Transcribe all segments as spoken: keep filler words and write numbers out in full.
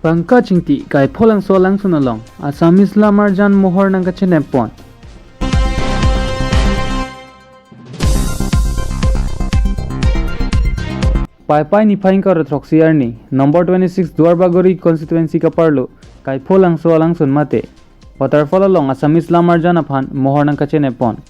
Pankaj Ingti, Kaipholangso alangsun along Assamese Lamarjan mohor nangkachenep pon. Paipai niphai ingkoi ra throksi arni, number twenty-six Duarbagori constituency kaparlo, Kaipholangso alangsun mate waterfall along Assamese Lamarjan aphan mohor nangkachenep pon.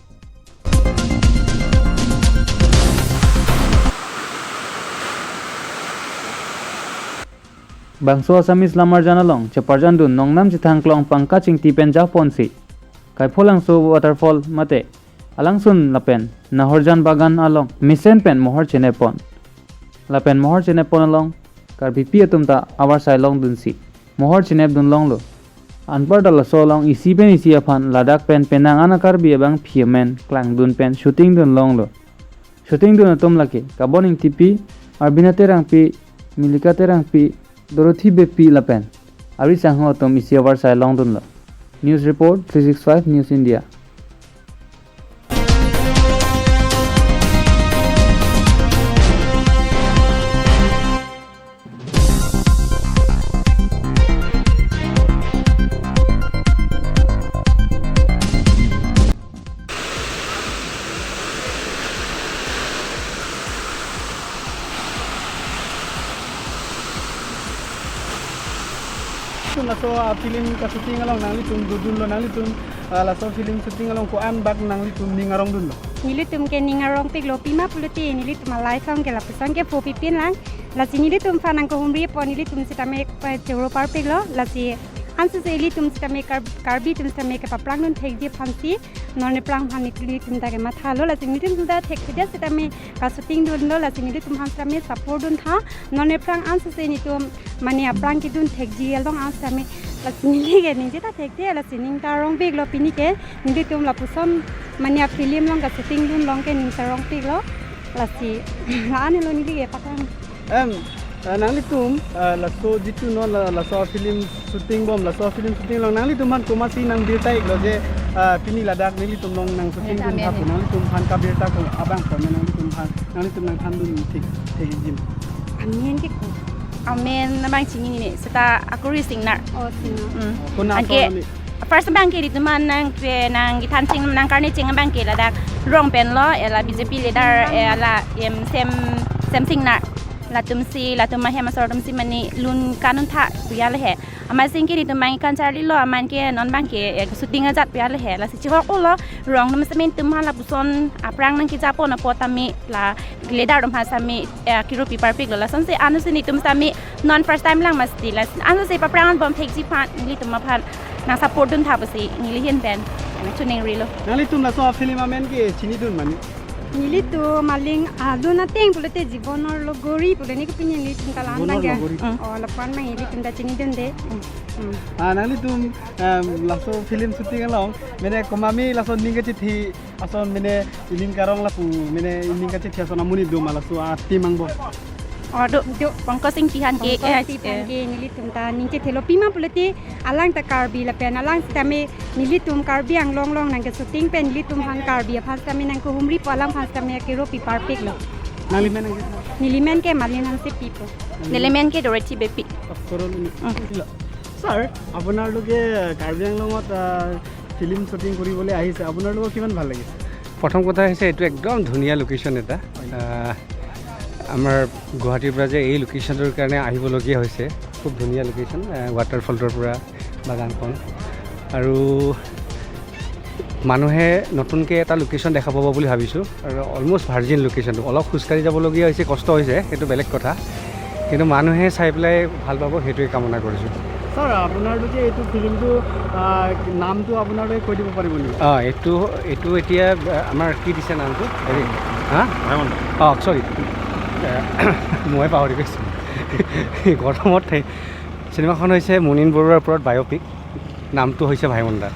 Bangso Assamese Lamarjan along cheparjandun nongnam chethangklong Pankaj Ingti pen japonsi Kaipholangso waterfall mate alangsun lapen Nahorjan bagan along mesen pen mohor chenep pon. Lapen mohor chenep pon along Karbipi atum ta avarsai longdunsi mohor chenepdun longlo. Anparta laso along isi pen isi aphan ladak pen penang ana Karbi abangpi amen klangdun pen shooting dun longlo. Shooting dun atum lake Kabon Ingtipi, Arbina Terangpi, Milika Terangpi, Dorothy Beypi lapen ari sangho atum isi avarsai longdunlo. News report, three six five News India. Laso a-film ka-shooting along nanglitum dodunlo, nanglitum, ah, laso film shooting along ko-an bak nanglitum ning arongdunlo? Nelitum ke ning arongpiklo, pima pulote nelitum a-life along ke lapuson ke pho pipin lang. Lasi nelitum aphan nangkehumri apot nelitum sitame, eh, choro parpiklo. Lasi ansose ilitum sitame Kar-, Karbi atum sitame kepaprangdun thekji aphansi non aphrang aphan nelitum ta kemathalo. Lasi nelitum ta thekthedet sitame ka-shooting dunlo. Lasi nelitum aphan sitame support duntha. Non aphrang ansose nelitum mane aphrang kedun thekji along an sitame. Lasi neli ke ningje ta thekthe, lasi ning ta arongpiklo pini ke. Nelitum lapuson mane a-film along ka-shooting dun along ke ning ta arongpiklo. Lasi la-an helo neli ke patang. Em, ah, nanglitum, ah, laso jitu non la, laso film shooting bom, laso film shooting along nanglitum aphan komatsi nangbirta-iklo je, ah, pini ladak nelitum along nang shooting dun tha pu, nanglitum aphan kabirta ko abang ko nanglitum aphan, nanglitum nangthandun thek, thekji ma? Amen ke ko. Amen abang chinine, seta akuri Singnar. Oh, Singnar. Mm. Kona anke aso ni? First abang ke ilitum aphan nang, eh, nangkethan ching, nangkarni ching abang ke ladak rong penlo, eh, la B J P leader, eh, la, em, Sem, Sem Singnar. Latumsi, latum ahem asor atumsi mane lun kanun tha pu ya le he. Amatsi ke ilitum abang ke kan charlilo, amat ke non abang ke, eh, shooting ajat pu ya le he. Lasi chihok-olo, rong atum sitame nelitum aphan lapuson aphrang nangkejapon apot tame la leader atum aphan sitame, eh, kiru pi parpiklo. Lasonsi ansose nelitum sitame non first time lang masti. Lasi ansose paprang bom thekji aphan nelitum aphan nang support duntha pusi neli ahin pen nangchiningrilo. Nanglitum laso film amen ke chinidun ma ni? Nelitum aling alun ateng pulote Jibonor Logori pulo ni kopine nelitum ta la-an. Jibonor abang ke Logori. Mm. Oh, lapu-an abang nelitum ta chinidunde. Mm. Ah, nanglitum, em, laso film shooting along mane komatme laso ning kachethi ason mane ining karong lapu mane ining kachethi ason amonit do ma laso a-team angbong? Oh, do, do. Pankaj Ingti aphan ke, Pankaj Ingti aphan ke nelitum ta ning chethelo, pima pulote alang ta Karbi lapen alang sitame nelitum Karbi Anglong along nangke-shooting pen nelitum aphan Karbi aphan sitame nangkehumri apot alang aphan sitame kiru pi parpiklo. Nangli men nangke? Neli men ke Malin Hansepi po. Neli men ke Dorothy Beypi. Of Korol ini. Mm. Sir, আপোনালোকে কাৰ্বি আংলঙত, আহ, film shooting কৰিবলৈ আহিছে, আপোনালোকৰ কিমান ভাল লাগিছে? প্ৰথম কথা হৈছে, এইটো একদম ধুনীয়া লোকেশ্যন এটা। হয়। আহ, আমাৰ গুৱাহাটীৰ পৰা যে এই লোকেশ্যনটোৰ কাৰণে আহিবলগীয়া হৈছে, খুব ধুনীয়া লোকেশ্যন, আহ, ৱাটাৰফলটোৰ পৰা বাগানখন। আৰু মানুহে নতুনকৈ এটা লোকেশ্যন দেখা পাব বুলি ভাবিছোঁ। আৰু অলমষ্ট ভাৰ্জিন লোকেশ্যনটো, অলপ খোজকাঢ়ি যাবলগীয়া হৈছে, কষ্ট হৈছে, সেইটো বেলেগ কথা, কিন্তু মানুহে চাই পেলাই ভাল পাব, সেইটোৱে কামনা কৰিছোঁ। ছাৰ, আপোনালোকে এইটো ফিল্মটো, আহ, নামটো আপোনালোকে কৈ দিব পাৰিব নেকি? অ, এইটো, এইটো এতিয়া, আহ, আমাৰ কি দিছে নামটো? হেৰি, হা? ভাইমন্দা। অ, চৰি, এ, মই পাহৰি গৈছোঁ। গৰমত সেই চিনেমাখন হৈছে মুনীন বৰুৱাৰ ওপৰত বায়'পিক। নামটো হৈছে ভাইমন্দা।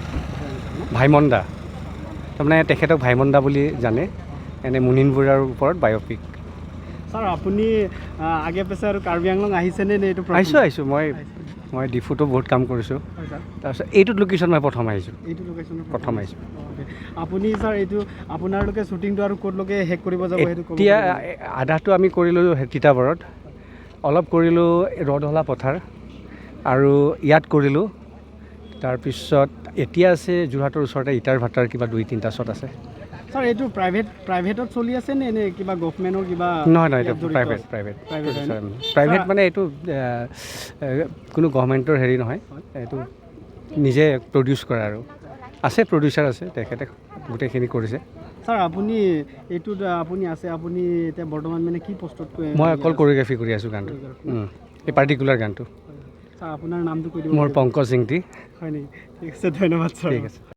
ভাইমন্দা। তাৰমানে তেখেতক ভাইমন্দা বুলি জানে। এনে মুনীন বৰুৱাৰ ওপৰত বায়'পিক। ছাৰ, আপুনি, আহ, আগে পিছে আৰু কাৰ্বি আংলং আহিছেনে নে এইটো প্ৰথম? আহিছোঁ, আহিছোঁ। মই, আহিছে। মই ডিফুতো বহুত কাম কৰিছোঁ। হয়, ছাৰ। তাৰপিছত এইটোত লোকেশ্যন মই প্ৰথম আহিছোঁ। এইটো লোকেশ্যনত প্ৰথম আহিছোঁ। অ'কে। আপুনি, ছাৰ, এইটো আপোনালোকে শ্বুটিংটো আৰু ক'তলৈকে শেষ কৰিব যাব, সেইটো ক'ব এতিয়া, পাৰিব নেকি? এ, আধাটো আমি কৰিলোঁ তিতাবৰত, অলপ কৰিলোঁ ৰদহলা পথাৰ, আৰু ইয়াত কৰিলোঁ। তাৰপিছত এতিয়া আছে যোৰহাটৰ ওচৰতে ইটাৰ ভাটাৰ কিবা দুই তিনিটা শ্বট আছে। ছাৰ, এইটো প্ৰাইভেট, প্ৰাইভেটত চলি আছে নে নে কিবা গভৰ্ণমেণ্টৰ কিবা? নহয় নহয়, এইটো ইয়াত জড়িত প্ৰাইভেট আছে? প্ৰাইভেট প্ৰাইভেট হয় ন? প্ৰডিউচাৰ। প্ৰাইভেট ছাৰ, মানে এইটো এ, এ, কোনো গভৰ্ণমেণ্টৰ হেৰি নহয়, এইটো নিজে প্ৰডিউচ কৰা আৰু আছে, প্ৰডিউচাৰ আছে, তেখেতে গোটেইখিনি কৰিছে। ছাৰ, আপুনি এইটোত আপুনি আছে, আপুনি এতিয়া বৰ্তমান মানে কি পোষ্টত কৈ- মই অকল আছে? কৰিগ্ৰাফী কৰি আছোঁ গানটো। কৰিগ্ৰাফী। উম, এই পাৰ্টিকুলাৰ গানটো। ছাৰ, আপোনাৰ নামটো কৈ দিব মোৰ নেকি? পংকজ ইংতি। হয় নেকি? ঠিক আছে, ধন্যবাদ ছাৰ। ঠিক আছে।